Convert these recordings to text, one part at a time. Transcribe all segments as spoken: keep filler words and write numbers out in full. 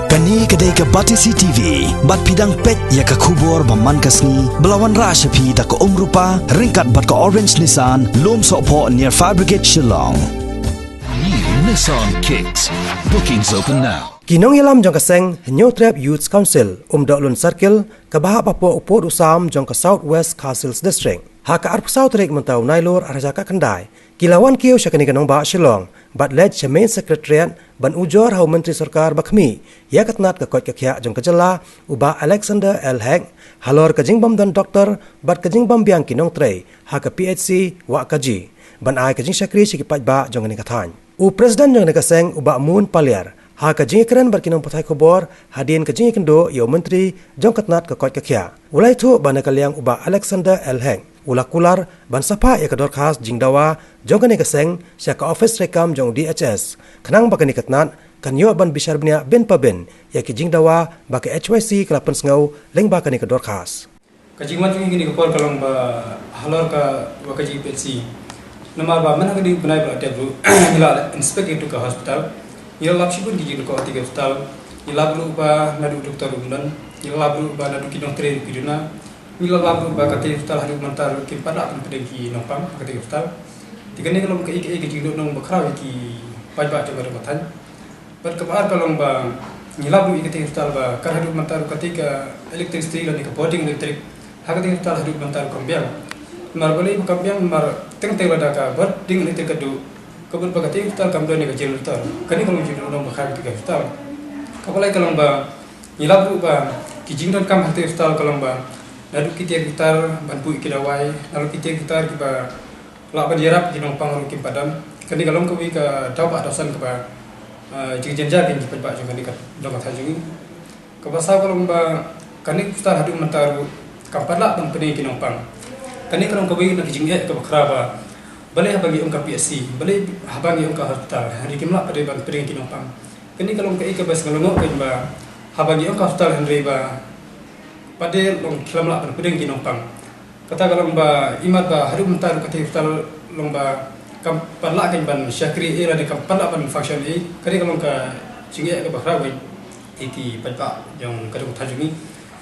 Kane ka dei ka Batesi T V, bad phi dang peit ïa ka khubor ba man ka sngi, ba la wanrah sha phi da ka Umrupa, ryngkat bad ka Orange Nissan, Lumsohphoh near Fire Brigade, Shillong. New Nissan Kicks. Bookings open now. Ki nongïalam jong ka seng Hynñiewtrep Youth Council, Umdohlun Circle, kaba hap hapoh u pud u sam jong ka South West Khasi Hills District, ha ka arphew saw tarik mynta u Nailur arhajar khatkhyndai, ki la wan kiew sha kane ka nongbah Shillong, bad leit sha Main Secretariat ban ujor ha u Myntri Sorkar ba khmih ïa ka tnat ka koit ka khiah jong ka jylla, u Bah Alexander L Hek, halor ka jingbym don doktor bad ka jingbym biang ki nongtrei ha ka P H C Wahkaji, ban ai ka jingshakri sha ki paidbah jong kane ka thaiñ. U President jong kane ka seng, u Bah Moon Paliar, ha ka jingïakren bad ki nongpathai khubor hadien ka jingïakynduh ïa u Myntri jong ka tnat ka koit ka khiah, u la ïathuh ba na ka liang u Bah Alexander L Hek u la kular ban sa phah ïa ka dorkhas jingdawa jong kane ka seng sha ka ophis treikam jong D H S, khnang ba kane ka tnat kan ïoh ban bishar bniah bin pa bin ïa ki jingdawa ba ka H Y C ka la pynsngew lyngba kane ka dorkhas. Ka jingwan jong ngi kane ka por ka long ba halor ka Wahkaji P H C. Namar ba mynta ka dei u bnai ba la dep ruh, ngi la inspect ïa ka hospital. Ngi la lap shibun ki jingdukor ha ka hospital. Ngi la lap ruh ba naduh doktor um don. Ngi la lap ruh ba naduh ki nongtrei ruh ki duna. Ngi la lap ruh ba katei ka hospital haduh mynta ruh kim pat lah ban pdiang ki nongpang ha katei ka hospital. Te kane ka long kaei kaei ka jingduhnong bakhraw ïa ki paidbah jong ka dong ka thaiñ. Bad kaba ar ka long ba ngi lap ruh ïa katei ka hospital ba kat haduh mynta ruh katei ka electricity lane ka bording electric ha katei ka hospital haduh mynta ruh kam biang. Namar balei ba kam biang? Namar teng teng lada ka bording electric ka duh, ka mut ba katei ka hospital kam don ïa ka generator. Kane ka long jingduhnong bakhraw ïa katei ka hospital. Kaba lai ka long ba ngi lap ruh ba ki jingdonkam ha katei ka hospital ka long ba naduh ki tiar ki tar ban buh ïa ki dawai, naduh ki tiar ki tar kiba lah ban ïarap ïa ki nongpang ruh kim pat don. Kane ka long kawei ka daw ba dawsan kaba, ah, jingjynjar ïa ki paidbah jong kane ka dong ka thaiñ jong ngi. Kaba saw ka long ba kane ka hospital haduh mynta ruh kam pat lah ban pdiang ïa ki nongpang. Kane ka long kawei na ki jingeh kaba khraw ba balei haba ngi ong ka P H C, balei haba ngi ong ka hospital, hynrei kim lah pat ban pdiang ïa ki nongpang. Kane ka long kaei kaba sngewlyngngoh kein ba haba ngi ong ka hospital hynrei ba pat de long ki lam lah ban pdiang ïa ki nongpang. Kata ka long ba imat ba haduh mynta ruh katei ka hospital long ba kam pat lah kein ban shakri ei lane kam pat lah ban function ei. Kane ka long ka jingeh kaba khraw kein ïa ki paidbah jong ka dong ka thaiñ jong ngi.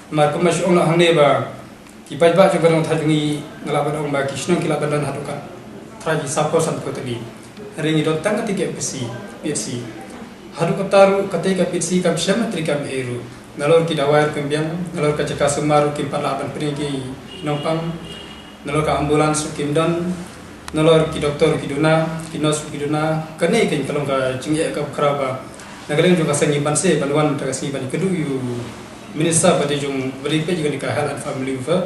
Namar kumba shu ong noh hangne ba ki paidbah jong ka dong ka thaiñ jong ngi nga lah ban ong ba ki shnong ki lah ban don haduh kat trai ki saw phew san phew tylli. Hynrei ngi don tang katei ka P H C, P H C. Haduh katta ruh katei ka P H C kam shym la treikam ei ruh. Nalor ki dawai ruh kim biang, nalor ka jaka sumar ruh kim pat lah ban pdiang ïa ki nongpang, nalor ka ambulance ruh kim don, nalor ki doktor ruh ki duna, ki nurse ruh ki duna. Kane kein ka long ka jingeh kaba khraw ba na ka liang jong ka seng ngi banse ban wan mynta ka sngi ban ïakynduh ïa u Minister ba dei jong, ba dei peit ïa kane ka Health and Family Welfare,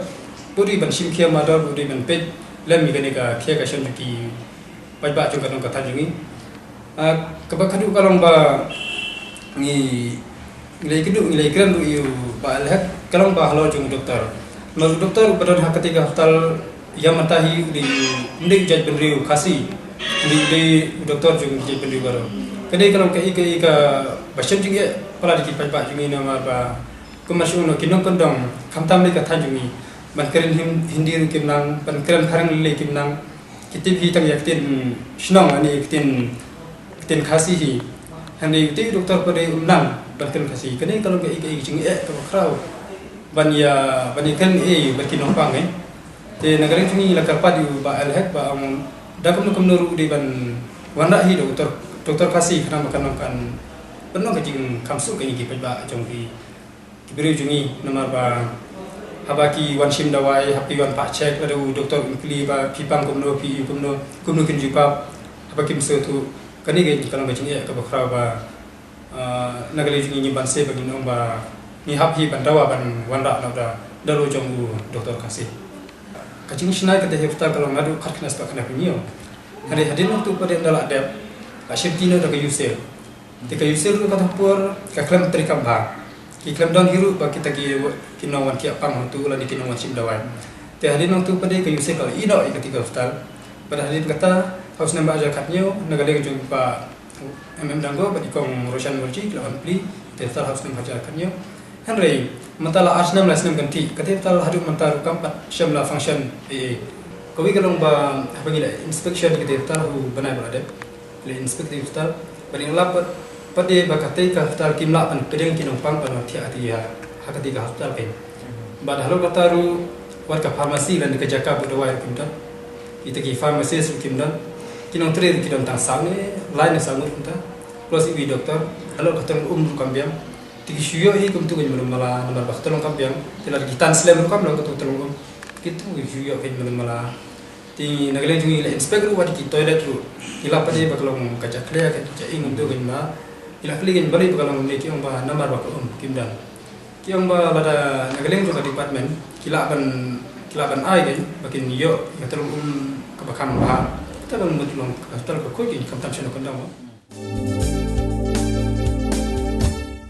bad dei ban shim khia mardor, bad dei ban peit lem ïa kane ka khia ka shem jong ki paidbah jong ka dong ka thaiñ jong ngi. Ah, kaba khadduh ka long ba ngi, ngi la ïakynduh, ngi la ïakren ruh ïa u Bah L Hek, ka long ba halor jong u doktor. Namar u doktor uba don ha katei ka hospital ïa mynta hi u dei, um dei u jaitbynriew Khasi, hynrei u dei u doktor jong ki jaitbynriew baroh. Ka dei ka long kaei kaei kaba shem jingeh palat ïa ki paidbah jong ngi namar ba kumba shu ong noh ki nongkyndong khamtam lei ka thaiñ jong ngi ban kren Hin-, Hindi ruh kim nang, ban kren phareng lei kim nang. Ki tip hi tang ïa ka ktien shnong lane ïa ka ktien, ka ktien Khasi hi. Hynrei utei u doktor pat de um nang ban kren Khasi. Kane ka long kaei kaei ka jingeh kaba khraw ban ïa, ban ïakren ei bad ki nongpang ei. Te na ka liang jong ngi la kyrpad ïa u Bah L Hek ba ong da kumno kumno ruh dei ban wanrah hi da u doktor, doktor Khasi khnang ba kan long, kan pynlong ka jingkham suk ïa ki paidbah jong ki ki briew jong ngi, namar ba haba ki wan shim dawai, haba ki wan pah check, lada u doktor um kylli ba phi pang kumno, phi ïoh kumno, kumno kin jubab, haba kim sngewthuh. Kane ka long ka jingeh kaba khraw ba, ah, na ka liang jong ngi ngim banse ba ngin ong ba ngi hap hi ban dawa ban wanrah noh da, da lade jong u doktor Khasi. Ka jingshna ïa katei ka hospital ka long naduh khatkhyndai spah khyndai phew hynñiew. Hynrei hadien nangta pat de ynda la dep, la shim kti noh da ka U C L. Te ka U C L ruh kata ka por ka khlem treikam bha. Ki khlem don hi ruh ba kita ki, ki nongwan khiah pang hangtu lane ki nongwan shim dawai. Te hadien nangta pat de ka U C L ka ïehnoh ïa katei ka hospital. Bad hadien kata ha u snem ar hajar khathynñiew na ka liang jong i Bah M M Dango bad i Kong Roshan Mukherjee ki la wan plie ïa katei ka hospital ha u snem ar hajar khathynñiew. Hynrei mynta la ar snem lai snem kynthih, katei ka hospital haduh mynta ruh kam pat shym la function ei ei. Kawei ka long ba haba ngi la inspection ïa katei ka hospital ha u bnai ba la dep, la inspect ïa katei ka hospital, ba ngi la lap bad Pat de ba katei ka hospital kim lah ban pdiang ki nongpang ban wan thiah ïa ka, ha katei ka hospital kein. Bad halor kata ruh wat ka pharmacy lane ka jaka buh dawai ruh kim don. Kita ki pharmacist ruh kim don. Ki nongtrei ruh ki don tang saw ne lai ne saw ngut kumta. Plus iwei i doktor, halor ka tyllong um ruh kam biang. Te ki shu ïoh hi kumtu kein mala mala namar ba ka tyllong kam biang. Te lada ki tan slem ruh kam long katu ka tyllong um. Kitu ki shu ïoh kein mala mala. Te na ka liang jong ngi la inspect ruh wat ki toilet ruh. Ngi lah pat de ba ka long ka jakhlia ka jaka ing kumtu kein ba. Ngi la kylli kein balei ba ka long kumne, ki ong ba namar ba ka um kim don. Ki ong ba lada na ka liang jong ka department ki lah ban, ki lah ban ai kein ba kin ïoh ïa ka tyllong um kaba kham bha. Te ban mut long ka hospital ka khuid kein, khamtam shano kan don ba.